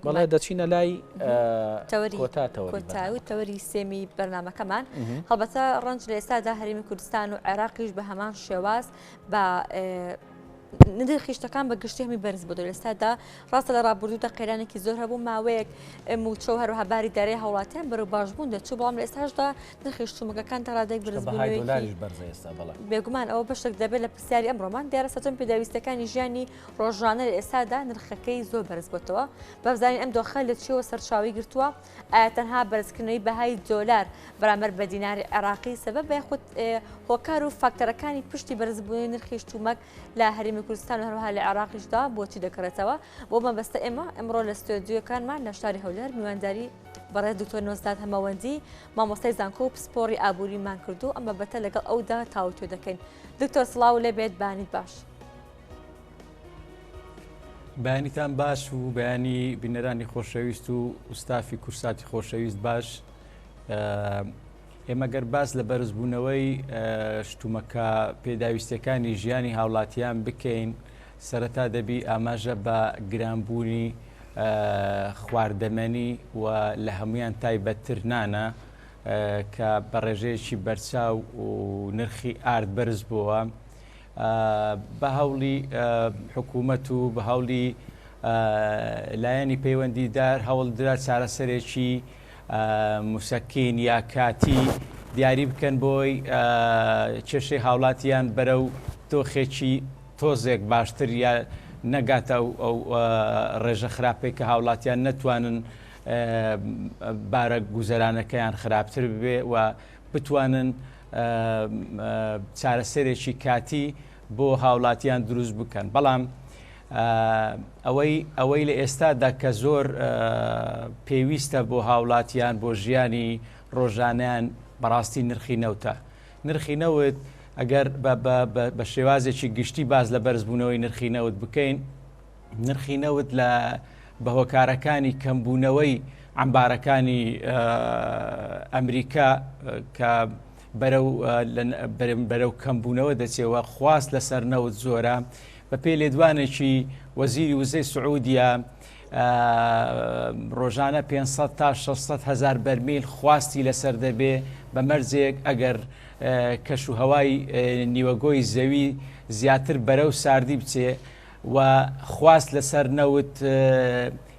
بەڵێ دەچینە لای کۆتا تەوەری تەوەری سێمی بەرنمەکەمان هەڵبەتە ڕەنج لە ئێستادا هەرێمی کوردستان و عێراقیش بە هەمان شێواز بە نرخی شتەکان بە گشتی هەمی بەرز بۆ لە ئێستادا ڕاستە لە ڕابردوودا قەیرانێکی زۆر هەبوو ماوەیەک موچە و هەروەها باری دارایی هاوڵاتیان بەرەو باشبوون دەچوو بەڵام لە ئێستاشدا نرخی شتومەکەکان تا ڕادەیەک بەرزبوونەوەیەکی بێگومان ئەوە بەشێک دەبێت لە پرسیاری ئەمڕۆمان دیارە سەرجەم پێداویستەکانی ژیانی ڕۆژانە لە ئێستادا نرخەکەی زۆر بەرز بۆتەوە بەبزانین ئەم دۆخە لە چیەوە سەرچاوی گرتووە ئایا تەنها بەرزکردنەوەی بەهای دۆلار بەرامبەر بە دیناری عێراقی سەبەب یاخود هۆکار و فاکتەرەکانی پشتی بەرزبوونی نرخی شتومەک لە هەرێمی کوردستان و هەروەها لە عێراقیشدا بۆچی دەگەڕێتەوە بۆ مەبەستە ئێمە ئەمڕۆ لە ستۆدیۆکانمان لە شاری هەولێر میوانداری بەڕێز دکتۆر نۆزداد هەمەوەندی مامۆستای زانکۆ و پسپۆڕی ئابووریمان کردو ئەم بابەتە لەگەڵ ئەودا تاوتوێ دەکەین دکتۆر سڵاو لێبێت بانیت باش. بەیانیتان باش و بەیانی بینەرانی خۆشەویست و ستافی کورساتی خۆشەویست باش ئێمە گەر باس لە بەرزبوونەوەی شتومەکە پێداویستەکانی ژیانی هاوڵاتیان بکەین سەرەتا دەبی ئاماژە بە گرانبوونی خواردەمەنی و لە هەمویان تایبەتتر نانە کە بە ڕێژەیەکی بەرچاو و نرخی ئارد بەرز بووە. بە هەوڵی حکوومەت و بە هەوڵی لایەنی پەیوەندیدار هەوڵدرا چارەسەرێکی مسەکین یا کاتی دیاری بکەن بۆی کێشەی هاوڵاتیان بەرەو دۆخێکی تۆزێک باشتر یا نەگاتە ئەو ڕێژە خراپێک کە هاوڵاتیان نەتوانن بارە گوزەرانەکەیان خراپتر ببێ و بتوانن چارەسەرێکی کاتی بۆ هاوڵاتیان دروست بکەن بەڵام ئەوەی ئەوەی لە ئێستادا کە زۆر پێویستە بۆ هاوڵاتیان بۆ ژیانی ڕۆژانیان بەڕاستی نرخی نەوتە نرخی نەوت ئەگەر بە شێوازێکی گشتی باز لە بەرزبوونەوەی نرخی نەوت بکەین نرخی نەوت لە بە هۆکارەکانی کەمبوونەوەی عەمبارەکانی ئەمریکا کە بەرەو بەرەو کەمبوونەوە دەچێەوە خواست لەسەر نەوت زۆرە بە پێی لێدوانێکی وەزیری وزەی سعودیە ڕۆژانە 500 تا 600 هزار بەرمیل خواستی لەسەر دەبێ بە مەرجێک ئەگەر کەش و هەوای نیوەگۆی زەوی زیاتر بەرەو ساردی بچێ و خواست لەسەر نەوت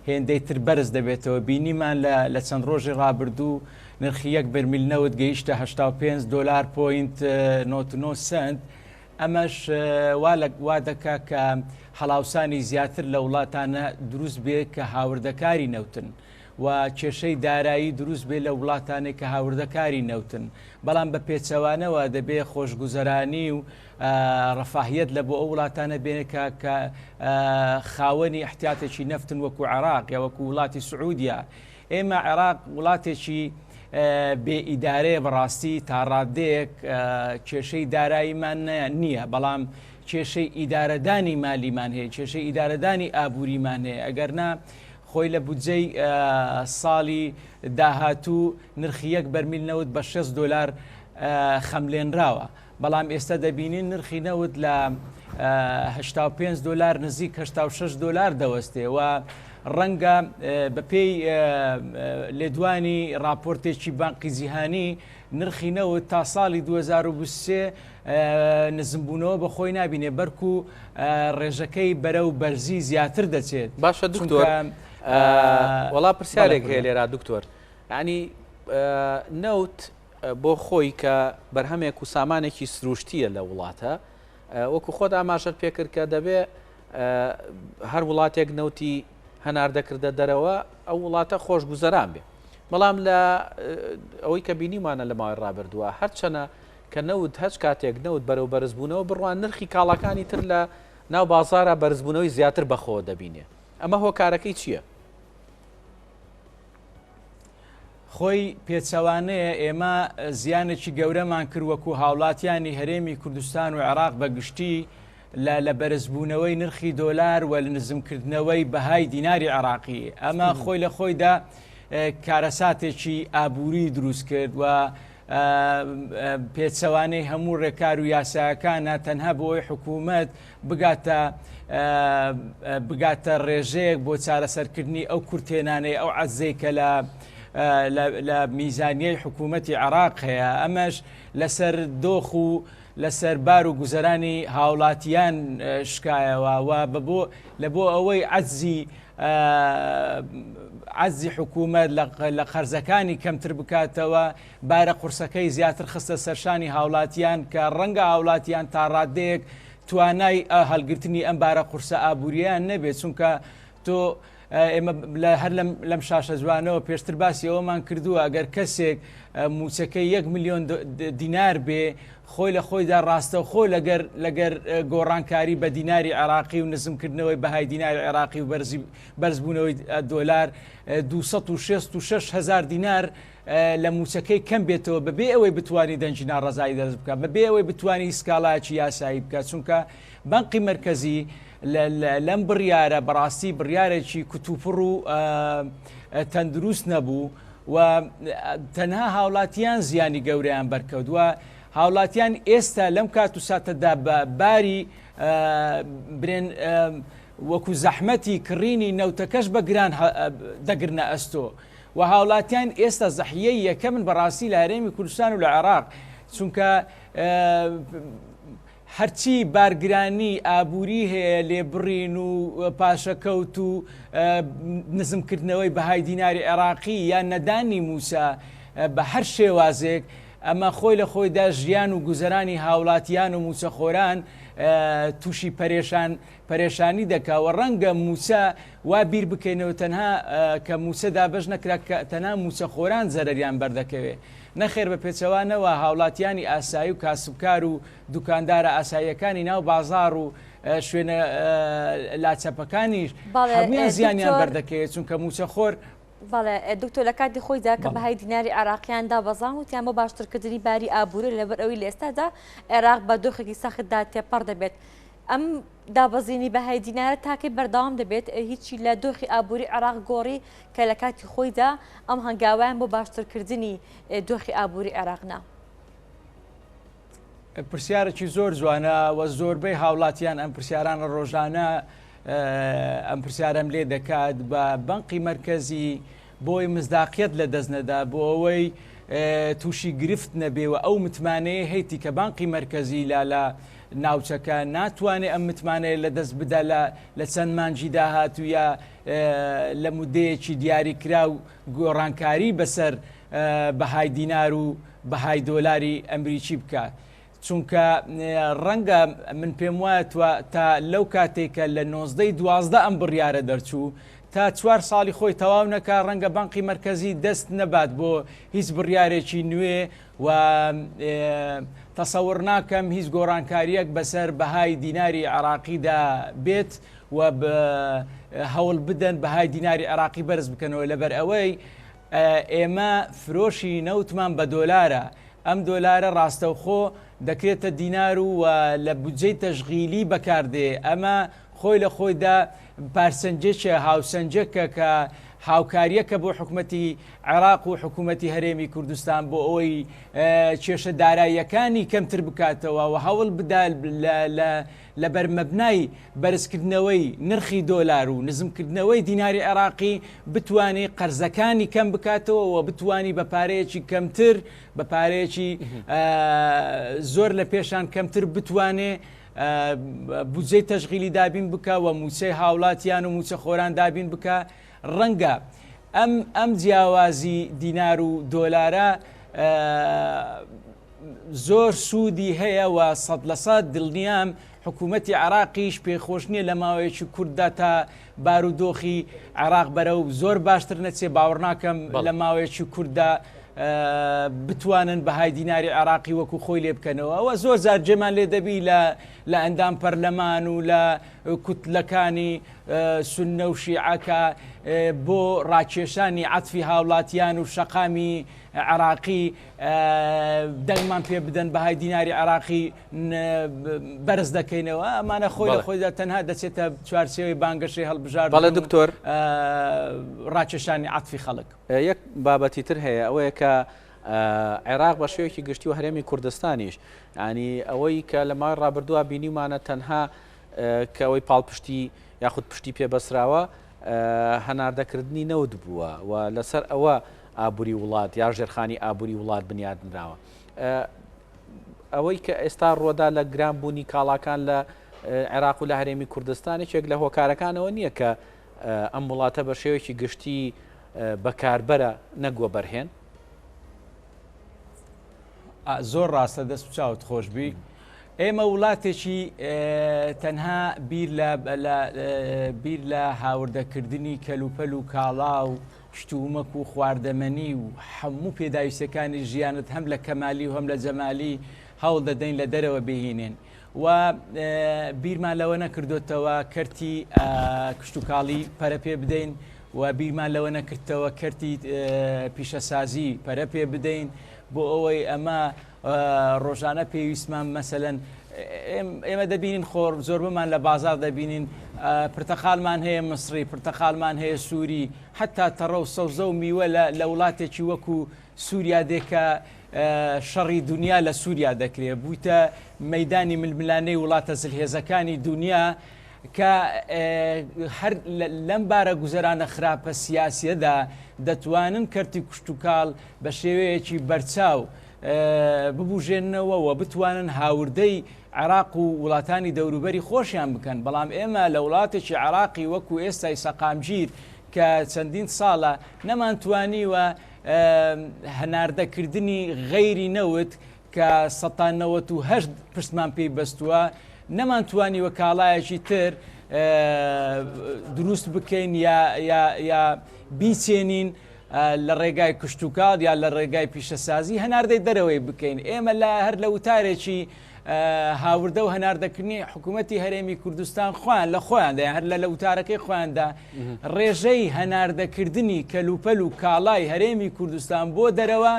هێندەی تر بەرز دەبێتەوە بینیمان لە چەند ڕۆژی ڕابردوو نرخی یەک بەرمیل نەوت گەیشتە 85 دلار point 99 سنت ئەمەش وا لە وا دەکا کە هەڵاوسانی زیاتر لە وڵاتانە دروست بێ کە هاوردەکاری نەوتن و کێشەی دارایی دروست بێ لە وڵاتانێک کە هاوردەکاری نەوتن بەڵام بە پێچەوانەوە دەبێ خۆشگوزەرانی و ڕەفاهیەت لە بۆ ئەو وڵاتانە بێنێ کە کە خاوەنی احتیاتێکی نەفتن وەکو عێراق یا وەکو وڵاتی سعودیا ئێمە عێراق وڵاتێکی بێ ئیدارەیە بەڕاستی تا ڕادەیەک کێشەی داراییمان نییە بەڵام کێشەی ئیدارەدانی مالیمان هەیە کێشەی ئیدارەدانی ئابووریمان هەیە ئەگەر نا خۆی لە بودجەی ساڵی داهاتوو نرخی یەک بەرمیل نەوت بە 6 دلار خەملێنراوە بەڵام ئێستا دەبینین نرخی نەوت لە 85 دلار نزیک 86 دلار دەوەستێ و ڕەنگە بەپێی لێدوانی راپۆرتێکی بانقی جیهانی نرخی نەوت تا ساڵی 2023 نزمبوونەوە بە خۆی نبینێ بەرکو و ڕێژەکەی بەرەو بەرزی زیاتر دەچێت. باشە دکتۆر وەڵا پرسیارێک هەیە لێرا دکتۆر ینی نەوت بۆ خۆی کە بەرهەمێک و سامانێکی سروشتییە لە وڵاتە، وەکو خۆت ئاماژەت پێکرد کە دەبێ هەر وڵاتێک نەوتی هەناردە کردە دەرەوە ئەو وڵاتە خۆشگوزەران بێ. بەڵام لە ئەوەی کە بینیمانە لە ماوەی ڕابردووە هەرچەنە کە نەوت هەچ کاتێک نەوت بەرەو بەرزبوونەوە بڕوا نرخی کاڵاکانی تر لە ناو بازارە بەرزبوونەوەی زیاتر بەخۆوە دەبینێ ئەمە هۆکارەکەی چییە؟ خۆی پێچەوانەیە، ئێمە زیانێکی گەورەمان کرد وەکو هاوڵاتیانی هەرێمی کوردستان و عێراق بە گشتی لە لە بەرزبوونەوەی نرخی دۆلار و لە نزمکردنەوەی بەهای دیناری عێراقی ئەمە خۆی لە خۆیدا کارەساتێکی ئابووری دروست کرد و پێچەوانەی هەموو ڕێکار و یاساکانە تەنها بۆ ئەوەی حکوومەت بگاتە بگاتە ڕێژەیەک بۆ چارەسەرکردنی ئەو کورتێنانەی ئەو عەزەی کە لە لە میزانیەی حکوومەتی عێراق هەیە ئەمەش لەسەر دۆخ و لەسەر بار و گوزەرانی هاوڵاتیان شکایەوە و بەبۆ لە بۆ ئەوەی عەجزی عەجزی حکوومەت لە قەرزەکانی کەمتر بکاتەوە بارە قورسەکەی زیاتر خستە سەرشانی هاوڵاتیان کە ڕەنگە هاوڵاتیان تا ڕادەیەک توانای هەڵگرتنی ئەم بارە قورسە ئابوورییان نەبێت چونکە تۆ ئێمە هەر لەم شاشە جوانەوە پێشتر باسی ئەوەمان کردووە ئەگەر کەسێک مووچەکەی یەک ملیۆن دینار بێ خۆی لە خۆیدا ڕاستەوخۆ لەگەر لەگەر گۆڕانکاری بە دیناری عێراقی و نزمکردنەوەی بەهای دیناری عێراقی و بەرزی بەرزبوونەوەی دۆلار 266 هزار دینار لە مووچەکەی کەم بێتەوە بەبێ ئەوەی بتوانی دەنگی ناڕەزایی دەرز بکات بەبێ ئەوەی بتوانی سکاڵایەکی یاسایی بکات چونکە بانقی مەرکەزی لەم بڕیارە بەڕاستی بڕیارێکی کوتوپڕ و تەندروست نەبوو و تەنها هاوڵاتیان زیانی گەورەیان بەرکەوت و هاوڵاتیان ئێستا لەم کات و ساتەدا بە باری برێن وەکو زەحمەتی کڕینی نەوتەکەش بە گران دەگرنە ئەستۆ و هاوڵاتیان ئێستا زەحیەی یەکەمن بەڕاستی لە هەرێمی کوردستان و لە عێراق چونکە هەرچی بارگرانی ئابووری هەیە لێبڕین و پاشەکەوت و نزمکردنەوەی بەهای دیناری عێراقی یان نەدانی مووچە بە هەر شێوازێک ئەمە خۆی لە خۆیدا ژیان و گوزەرانی هاوڵاتیان و مووچەخۆران تووشی پەرێشان پەرێشانی دەکا و ڕەنگە مووچە وا بیر بکەینەوە تەنها کە مووچە دابەش نەکرا کە تەنها مووچەخۆران زەرەریان بەردەکەوێ نەخێر بە پێچەوانەوە هاوڵاتیانی ئاسایی و کاسبکار و دوکاندارە ئاساییەکانی ناو بازاڕ و شوێنە لاچەپەکانیش هەموویان زیانیان بەردەکەوێت چونکە مووچەخۆر بەڵێ دکتۆر لە کاتی خۆیدا کە بەهای دیناری عێراقیان دابەزان وتیان بۆ باشترکردنی باری ئابووری لەبەر ئەوی لە ئێستادا عێراق بە دۆخێکی سەختدا تێپەڕ دەبێت. ئەم دابەزینی بەهای دینارە تاکەی بەردەوام دەبێت هیچی لە دۆخی ئابووری عێراق گۆڕی کە لە کاتی خۆیدا ئەم هەنگاویان بۆ باشترکردنی دۆخی ئابووری عێراق نا. پرسیارێکی زۆر جوانە و زۆربەی هاوڵاتیان ئەم پرسیارانە ڕۆژانە ئەم پرسیارەم لێ دەکات بە بەنقی مەرکەزی بۆی مزداقیت لە دەست نەدا بۆ ئەوەی تووشی گرفت نەبێ و ئەو متمانەیە هەیتی کە بانقی مەرکەزی لا لە ناوچەکە ناتوانێت ئەم متمانەیە لە دەست بدا لە لە چەند مانگی داهاتوو یا لە مودەیەکی دیاریکراو گۆڕانکاری بەسەر بەهای دینار و بەهای دۆلاری ئەمریکی بکات. چونکە ڕەنگە من پێم وایە تا لەو کاتێک کە لە نۆزدەی 12 ئەم بڕیارە دەرچوو تا چوار ساڵی خۆی تەواو نەکا ڕەنگە بانقی مەرکەزی دەست نەبات بۆ هیچ بڕیارێکی نوێ و تەسەور ناکەم هیچ گۆڕانکارییەک بەسەر بەهای دیناری عێراقیدا بێت و هەوڵ بدەن بەهای دیناری عێراقی بەرز بکەنەوە لەبەر ئەوەی ئێمە فرۆشی نەوتمان بە دۆلارە ئەم دۆلارە ڕاستەوخۆ دەکرێتە دینار و لە بودجەی تەشغیلی بەکاردێ ئەمە خۆی لە خۆیدا پارسەنجێکە هاوسەنجێکە کە هاوکارییەکە بۆ حکومەتی عێراق و حکومەتی هەرێمی کوردستان بۆ ئەوەی کێشە داراییەکانی کەمتر بکاتەوە و هەوڵ بدا لە بەرمەبنای بەرزکردنەوەی نرخی دۆلار و نزمکردنەوەی دیناری عێراقی بتوانێ قەرزەکانی کەم بکاتەوە و بتوانی بە پارەیەکی کەمتر بە پارەیەکی زۆر لە پێشان کەمتر بتوانێ بودجەی تەشغیلی دابین بکە و مووچەی هاوڵاتیان و مووچەخۆران دابین بکە ڕەنگە ئەم ئەم جیاوازی دینار و دۆلارە زۆر سوودی هەیە و 100% دڵنیام حکوومەتی عراقیش پێخۆش نییە لە ماوەیەکی کوورتدا تا بارودۆخی عێراق بەرەو زۆر باشتر نەچێ باوەڕ ناکەم لە ماوەیەکی کوورتدا بتوانن بەهای دیناری عێراقی وەکو خۆی لێ بکەنەوە ئەوە زۆر جار جێمان لێ دەبی لە لە ئەندام پەرلەمان و لە کوتلەکانی سوننە و شیعەکە بۆ ڕاکێشانی عەتفی هاوڵاتیان و شەقامی عێراقی دەنگمان پێ بدەن بەهای دیناری عێراقی بەرز دەکەینەوە ئەمانە خۆی لە خۆیدا تەنها دەچێتە چوارچێوەی بانگەشەی هەڵبژاردن بەڵێ دکتۆر ڕاکێشانی عەتفی خەڵک. یەک بابەتی تر هەیە ئەوەیە کە. عێراق بە شێوەیەکی گشتی و هەرێمی کوردستانیش ینی ئەوەی کە لە ماوەی ڕابردووە بینیمانە تەنها کە ئەوەی پاڵپشتی یاخود پشتی پێبەسراوە هەناردەکردنی نەوت بووە و لەسەر ئەوە ئابووری وڵات یا ژێرخانی ئابووری وڵات بنیادنراوە. ئەوەی کە ئێستا ڕۆدا لە گران بوونی کاڵاکان لە عێراق و لە هەرێمی کوردستان یەکێک لە هۆکارەکانەوە نییە کە ئەم وڵاتە بە شێوەیەکی گشتی بەکاربەرە نەک وەبەرهێن؟ زۆر ڕاستە دەست و چاوت خۆشببی. ئێمە وڵاتێکی تەنها بیر لە بیر لە هاوردەکردنی کەلوپەل و کاڵا و شتومەک و خواردەمەنی و هەموو پێداویستەکانی ژیانت هەم لە کەمالی و هەم لە جەمالی هەوڵ دەدەین لە دەرەوە بهینێن و بیرمان لەوە نەکردوتەوە کەرتی کشتتوکاڵی پەرە پێ بدەین و بیرمان لەوە نەکردەوە کەرتی پیشەسازی پەرە پێ بدەین بۆ ئەوەی ئەمە ڕۆژانە پێویستمان مەسەلەن ئێمە دەبینین خۆر زۆربەمان لە بازار دەبینین پرتەقالمان هەیە مسری پرتەقالمان هەیە سووری حتا تەڕە و سەوزە و میوە لە وڵاتێکی وەکو سووریا دێکە شەڕی دنیا لە سووریا دەکرێت بوویتە مەدانی ململانەی وڵاتە زلهێزەکانی دنیا کە هەر لەم بارە گوزەرانە خراپە سیاسیەدا دەتوانن کەرتی کوشتتوکاڵ بە شێوەیەکی بەرچاو ببوژێننەوە و بتوانن هاوردەی عێراق و وڵاتانی دەوروبەری خۆشیان بکەن، بەڵام ئێمە لە وڵاتێکی عێراقی وەکو ئێستای سەقامگیر کە چەندین ساڵە نەمانتوانیوە هەناردەکردنی غەیری نەوت کە سەتا 98 پشتمان پێی بەستووە نەمانتوانیوە کاڵایەکی تر دروست بکەین یا بیچێنین لە ڕێگای کشتوکاڵ یا لە ڕێگای پیشەسازی هەناردەی دەرەوەی بکەین ئێمە لە هەر لە وتارێکی هاوردە و هەناردەکردنی حکوومەتی هەرێمی کوردستان خۆیان لە خۆیاندا هەر لە لە وتارەکەی خۆیاندا ڕێژەی هەناردەکردنی کەلوپەل و کاڵای هەرێمی کوردستان بۆ دەرەوە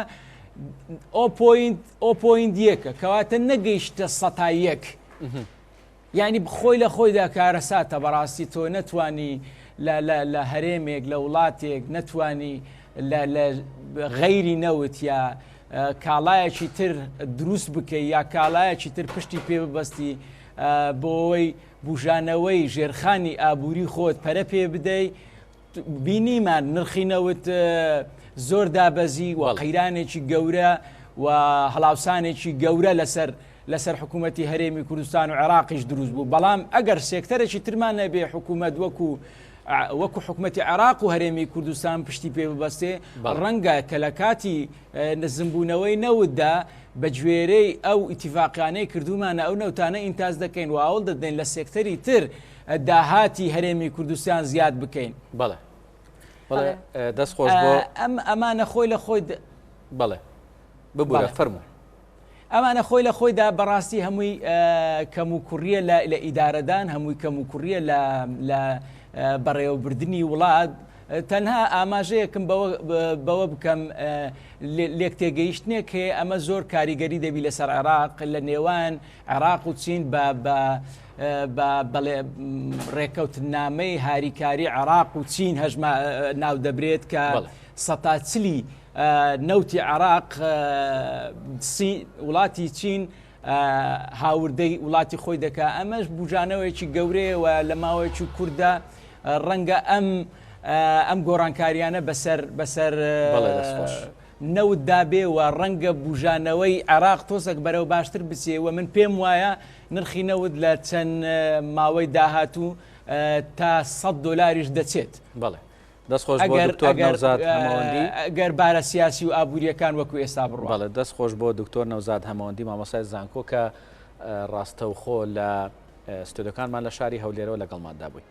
o point o point یەکە کەواتە نەگەیشتە سەتا یەک. یانی خۆی لە خۆیدا کارەساتە بەڕاستی تۆ نەتوانی لە لە لە هەرێمێک لە وڵاتێک نەتوانی لە لە غەیری نەوت یا کاڵایەکی تر دروست بکەی یا کاڵایەکی تر پشتی پێ ببەستی بۆ ئەوەی بژانەوەی ژێرخانی ئابووری خۆت پەرە پێ بدەی بینیمان نرخی نەوت زۆر دابەزی و قەیرانێکی گەورە و هەڵاوسانێکی گەورە لەسەر لەسەر حکوومەتی هەرێمی کوردستان و عێراقیش دروست بوو بەڵام ئەگەر سێکتەرێکی ترمان نەبێ حکوومەت وەکو وەکو حکوومەتی عێراق و هەرێمی کوردستان پشتی پێ ببەستێ ڕەنگە کە لە کاتی نزمبوونەوەی نەوتدا بە گوێرەی ئەو ئیتیفاقیانەی کردومانە ئەو نەوتانە ئینتاز دەکەین و ئاوڵ دەدەین لە سێکتەری تر داهاتی هەرێمی کوردستان زیاد بکەین. بەڵێ بەڵێ دەست خۆش بۆ ئەم ئەمانە خۆی لە خۆی بەڵێ ببورە فەرموو. ئەمانە خۆی لە خۆیدا بەڕاستی هەمووی کەم و کوڕیە لە ئیدارەدان هەمووی کەم و کوڕیە لە بەڕێوەبردنی وڵات تەنها ئاماژەیەکم بەوە بکەم لێک تێگەیشتنێک هەیە ئەمە زۆر کاریگەری دەبی لەسەر عێراق لە نێوان عێراق و چین بە بە بە بەڵێ ڕێکەوتنامەی هاریکاری عێراق و چین هەژما ناو دەبرێت کە سەتا چلی نەوتی عێراق وڵاتی چین هاوردەی وڵاتی خۆی دەکا ئەمەش بژانەوەیەکی گەورەیە و لە ماوەیەکی کووردا ڕەنگە ئەم ئەم گۆڕانکاریانە بەسەر بەسەر نەوتدا بێ و ڕەنگە بوژانەوەی عێراق تۆزێک بەرەو باشتر بچێ و من پێم وایە نرخی نەوت لە چەند ماوەی داهاتوو تا 100 دۆلاریش دەچێت. بەڵێ دەست خۆش بۆ دکتۆر نەوزاد هەمەوەندی. ئەگەر بارە سیاسی و ئابوورییەکان وەکو ئێستا بڕوا. بەڵێ دەست خۆش بۆ دکتۆر نەوزاد هەمەوەندی مامۆستای زانکۆ کە ڕاستەوخۆ لە ستۆدیۆکانمان لە شاری هەولێرەوە لەگەڵماندا بووی.